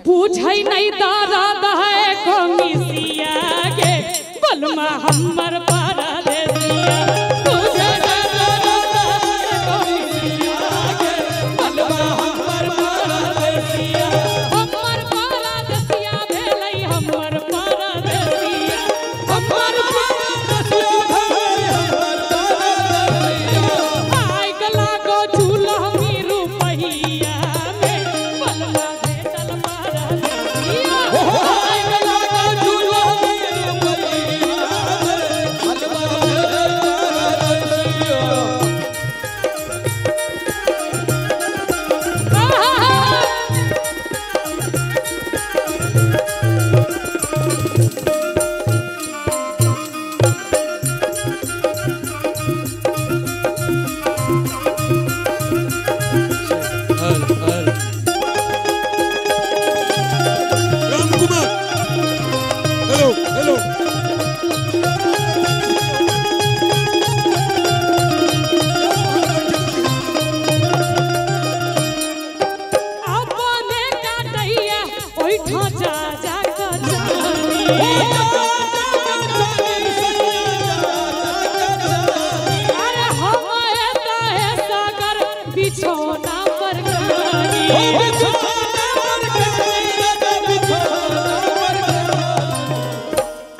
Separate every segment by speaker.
Speaker 1: बुझै नहीं दर्द है कमिसिया गे बलमा हमर परदेसिया बुझै नहीं दर्द है कमिसिया गे बलमा हमर परदेसिया हमर परदेसिया भेलै हमर परदेसिया हमर परदेसिया भेलै हमर परदेसिया आइ गला गो झूला रुपैया में बलमा भेटल परदेसिया आइ गला गो झूला रुपैया में बलमा भेटल परदेसिया।
Speaker 2: Ramkumar hello hello
Speaker 1: अपने काटैया ओइठा जा जा क जानी अरे हम एता है सागर बिछौना पर कानी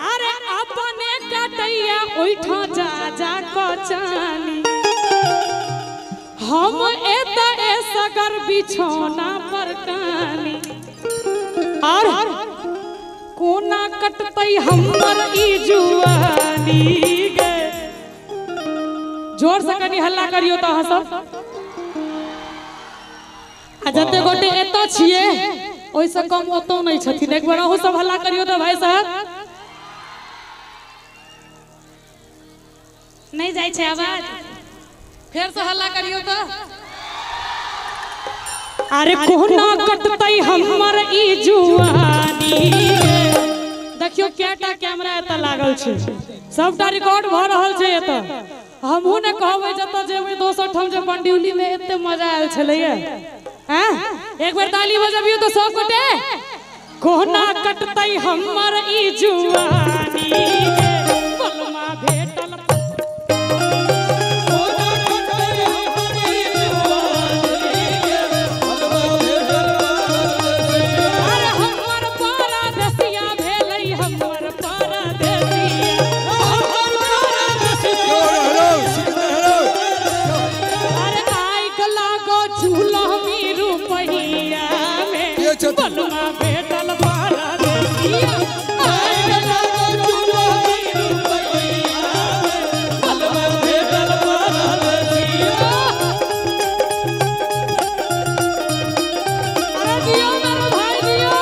Speaker 1: अरे अपने काटैया ओइठा जा जा क जानी हम एता ए सागर बिछौना पर कानी और कोना कटतै हमर ई जुआनी गे। जोर से कनी हल्ला करियो त अहाँ सब आ जते गोटे एतऽ छियै ओहिसँ कम ओतौ नहि छथिन। एक बार अहूँ सब हल्ला करियो त भाई साहब।
Speaker 3: नहीं जाइ छै आवाज,
Speaker 1: फेर से हल्ला करियो त। अरे कोना कटतै हमर ई जुआनी गे। देखियो केटा कैमरा एतऽ लागल छै, सबटा रिकॉर्ड भऽ रहल छै एतऽ। हमहूँ ने कहबै जतऽ जेबै दोसर ठाम जे पंडिउली में एते मजा आयल छलैया। हैं एक बेर ताली बजबियो तो सब गोटे। कोना कटतै हमर ई जुआनी गे बलमा भेटल
Speaker 2: कोना कटतै हमर ई जुआनी गे बलमा भेटल परदेसिया।
Speaker 1: अरे हमर परदेसिया भेलै हमर परदेसिया
Speaker 2: हमर परदेसिया हेलो सिकंदर हेलो।
Speaker 1: अरे आइ गला गो झूला रुपैया में बलमा भेटल परदेसिया आइ गला गो झूला रुपैया में बलमा भेटल परदेसिया। अरे जियो मेरे भाई जियो।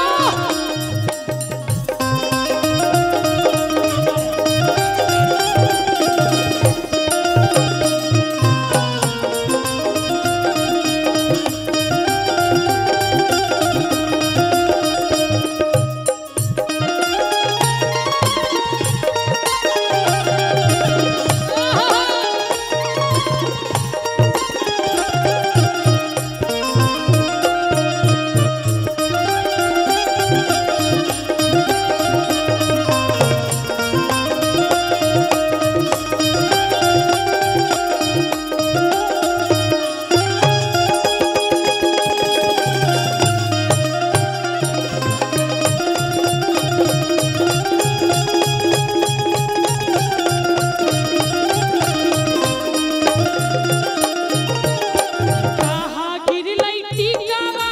Speaker 1: कहाँ गिरलै टीकावा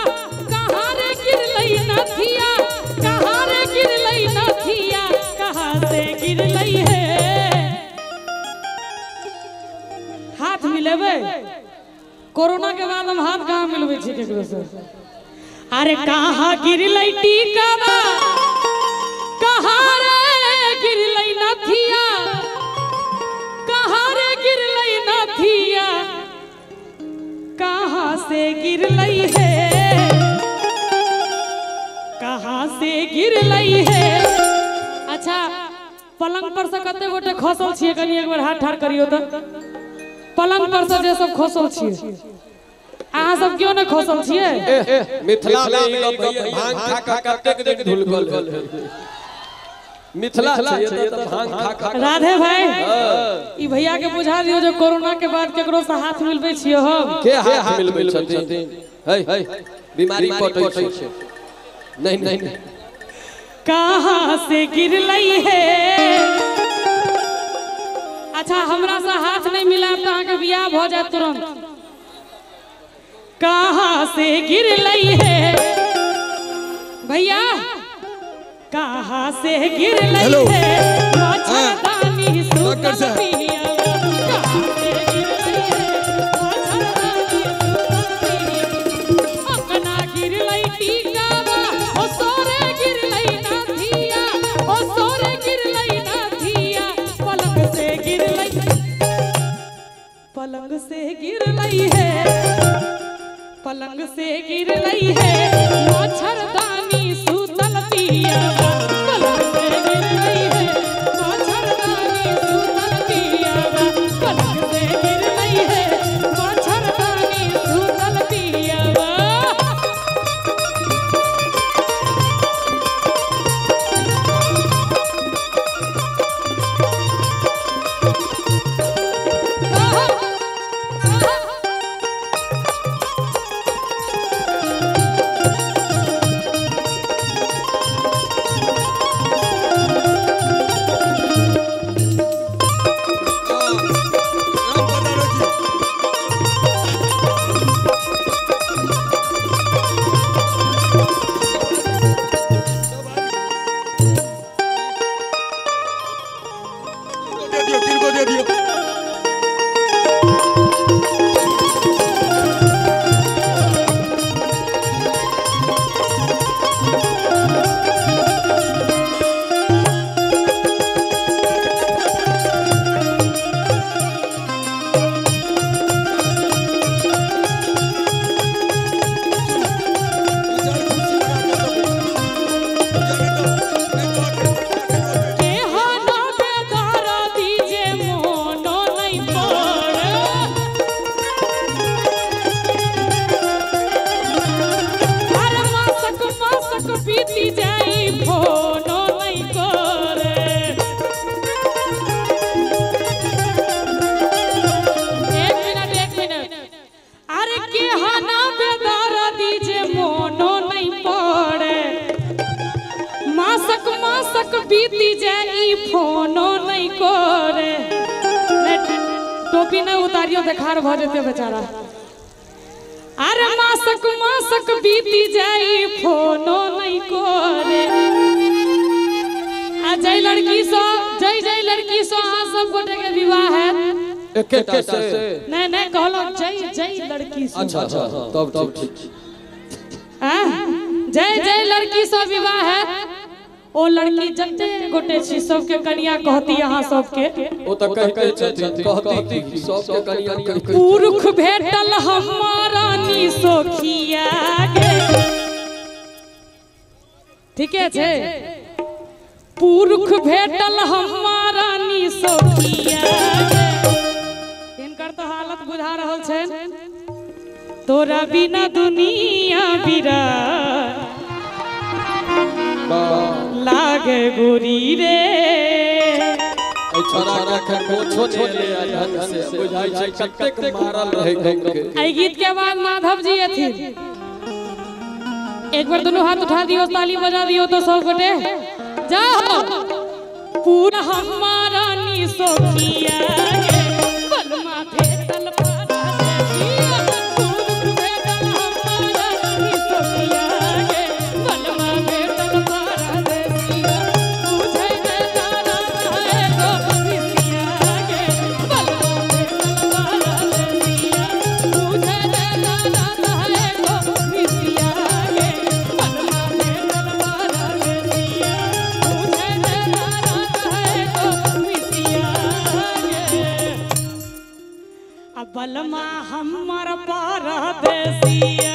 Speaker 1: कहाँ रे गिरलै नथिया कहाँ रे गिरलै नथिया कहाँ से गिरलै है। हाथ मिलेबै कोरोना के बाद हम हाथ कहाँ मिलबै छी केकरो से। अरे कहाँ गिरलै टीकावा कहाँ रे गिरलै नथिया कहाँ रे गिरलै नथिया कहाँ से गिरलै है कहाँ से गिरलै है। अच्छा पलंग पर से कते गोटे खसल छियै कनी एक बार हाथ ठाढ़ करियो त। पलंग पर से जे सब खसल छियै अहाँ सब क्यों ने खसल छियै?
Speaker 3: मिथिला में ई गप भांग खा खा कतेक दिन ढुलकल है। मिथिला छै त भांग खा खा।
Speaker 1: राधे भाई ई भैया के बुझा दियो जे कोरोना के बाद केकरो से हाथ मिलबै छियै हम।
Speaker 3: के हाथ मिलबै छथिन? है है बीमारी पटै छै। नहीं नहीं
Speaker 1: कहाँ से गिरलै है। अच्छा हमरा से हाथ नहीं मिलाब त अहाँ के बियाह भ जायत तुरंत। कहाँ से गिरलै है भैया, कहाँ से गिरलै है मच्छरदानी सुतल पिया। कहाँ से गिरलै है मच्छरदानी सुतल पिया। अंगना गिरलै टीकावा ओ सोरे गिरलै नाथिया, ओ सोरे गिरलै नाथिया। पलंग से गिरलै, पलंग से गिरलै है, पलंग से गिरलै है मच्छरदानी सुतल पिया। पलंग से गिरलै है मच्छरदानी सुतल पिया। पलंग से गिरलै है मच्छरदानी सुतल पिया। टोपी नहीं उतारियो देखार भ जेते बेचारा। अरे मासक मासक बीती जाई फोनो नहीं करे। आ जय लड़की सो जय जय लड़की सो अहाँ सब गोटे के विवाह है
Speaker 3: एकेटा से।
Speaker 1: नहीं नहीं कहलो जय जय लड़की सो।
Speaker 3: अच्छा अच्छा तब तब ठीक।
Speaker 1: हां जय जय लड़की सो विवाह है। ओ लड़की जते गोटे छी सबके कनिया कहती अहाँ सबके।
Speaker 3: ओ त कहते छथिन कहती की सबके कनिया कहती।
Speaker 1: पुरुख भेटल हमारा नी सोखिया गे। ठीके छै। पुरुख भेटल हमारा नी सोखिया गे। इनकर त हालत बुझा रहल छै। तोरा बिना दुनिया बिरा लागे गोरी रे। एहि गीत के बाद माधव जी अथिन। एक बार दोनों हाथ उठा दियो, ताली बजा दियो तो सब गोटे जाओ। पूरा हमारा नी सोखिया गे बलमा भेटल परदेसिया। पुरुख भेटल हमारा नी सोखिया गे बलमा भेटल परदेसिया। बुझै ने तारा एगो मिसिया गे बलमा भेटल परदेसिया। बुझै ने तारा एगो मिसिया गे बलमा भेटल परदेसिया। बुझै ने तारा एगो मिसिया गे। बलमा हमर परदेसिया।